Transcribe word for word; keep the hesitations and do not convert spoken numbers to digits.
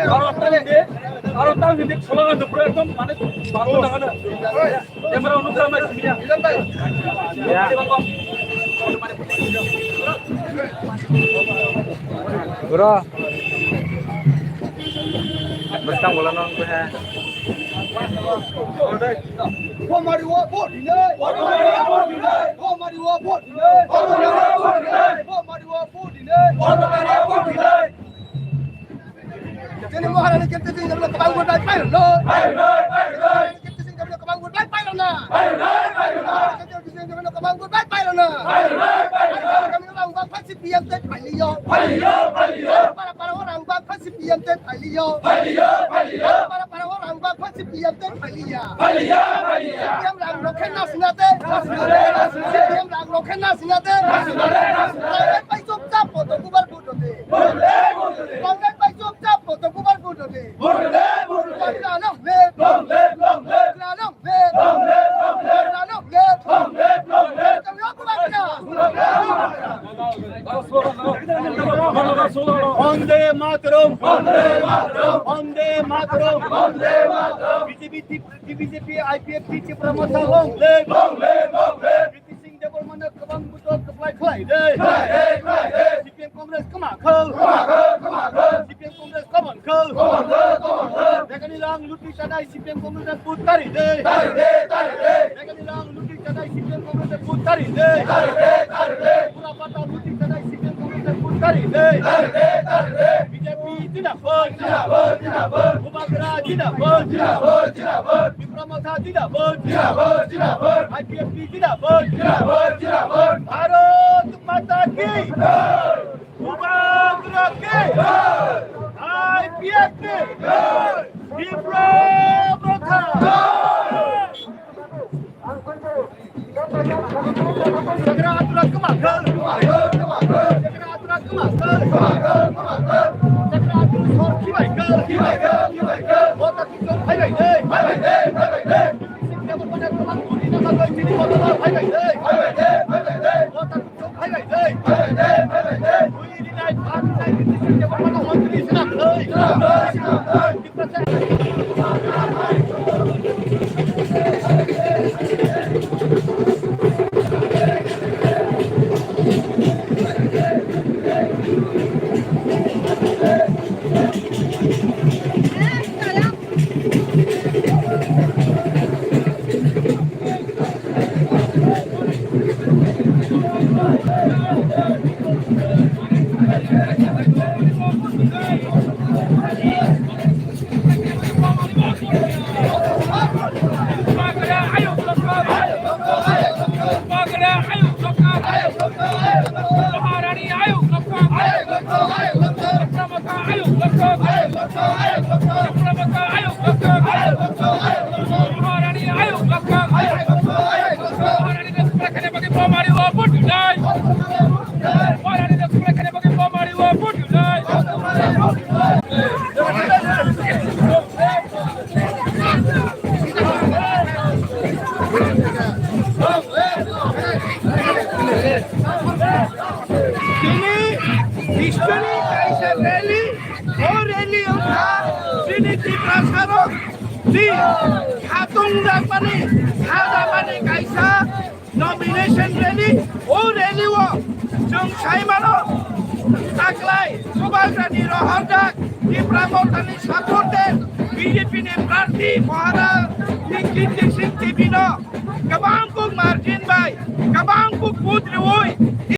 Aro tang hindi, aro tang hindi slogan do pura ekdom mane bangko nangana. Camera on kara mai simiya. Ya. Bro. Bastang bola nang ko hai. Bomari wo bot hile. Bomari wo bot hile. Bomari wo bot hile. Bomari wo bot hile. Chini Maharani kente sing jabla kabang bot bai pailo. Kente sing jabla kabang bot bai pailo na. Kente sing jabla kabang bot bai pailo na. Kami kabang bot pasi P M te pailiyo. Para para orang bot pasi P M te pailiyo. Para para orang bot pasi P M te pailiya. P M rang rokhe na sinate. P M rang rokhe na sinate. Pai chop chap poto kubar Banggai pai chop chap poto kubar kudote. Long live, long live. Long live, long live. Long live, long live. Long live, long live. Long live, long live. Kami aku bakna. Vande Mataram. Vande Mataram. Vande Mataram. Vande Mataram. B J P, B J P, I P F T, Tipra Motha, long live. Long live, long live. Singh Debbarmano kwbang bujo kwplai khlai de. Khlai de, khlai de. C P M Congress kwma khol. Kwma khol, kwma khol. C P M Congress kwma khol. Kwma khol, kwma khol. Begani rang luti chanai C P M Congress ni bhut tari de. Tari de, tari de. Begani rang luti chanai C P M Congress ni bhut tari de. Tari de, tari de. Pura pata luti chanai C P M Congress ni bhut tari de. Tari de, tari de. B J P Zindabad! Zindabad! Zindabad! Bubagra zindabad! Zindabad! Zindabad! Tipra Motha zindabad! Zindabad! Zindabad! I P F T zindabad! Zindabad! Zindabad! Bharat Mata ki! Bubagra ki! I P F T! Tipra Motha! Jagra atura kwma khol. Jagra atura kwma khol. Jagra atura sor khibai khol. Bota kuchuk phaibai de. Sing Debbarmano kwbang buri na bagwi chini bota phaibai de. Bota kuchuk phaibai de. Bui rinai, bha rinai, Sing Debbarmano montri swnam khol. Tini history kaisa rally, o rally wngkha chini Tiprasarok ni khatung jakmani, kha jakmani kaisa nomination rally. O rally o chwng sai mano, taklai Bubagrani rohorjak Tipra Mothani supporter B J P ni prarthi Maharani Kirti Singh T V no kwbang kuk margin bai, kwbang kuk vote rwi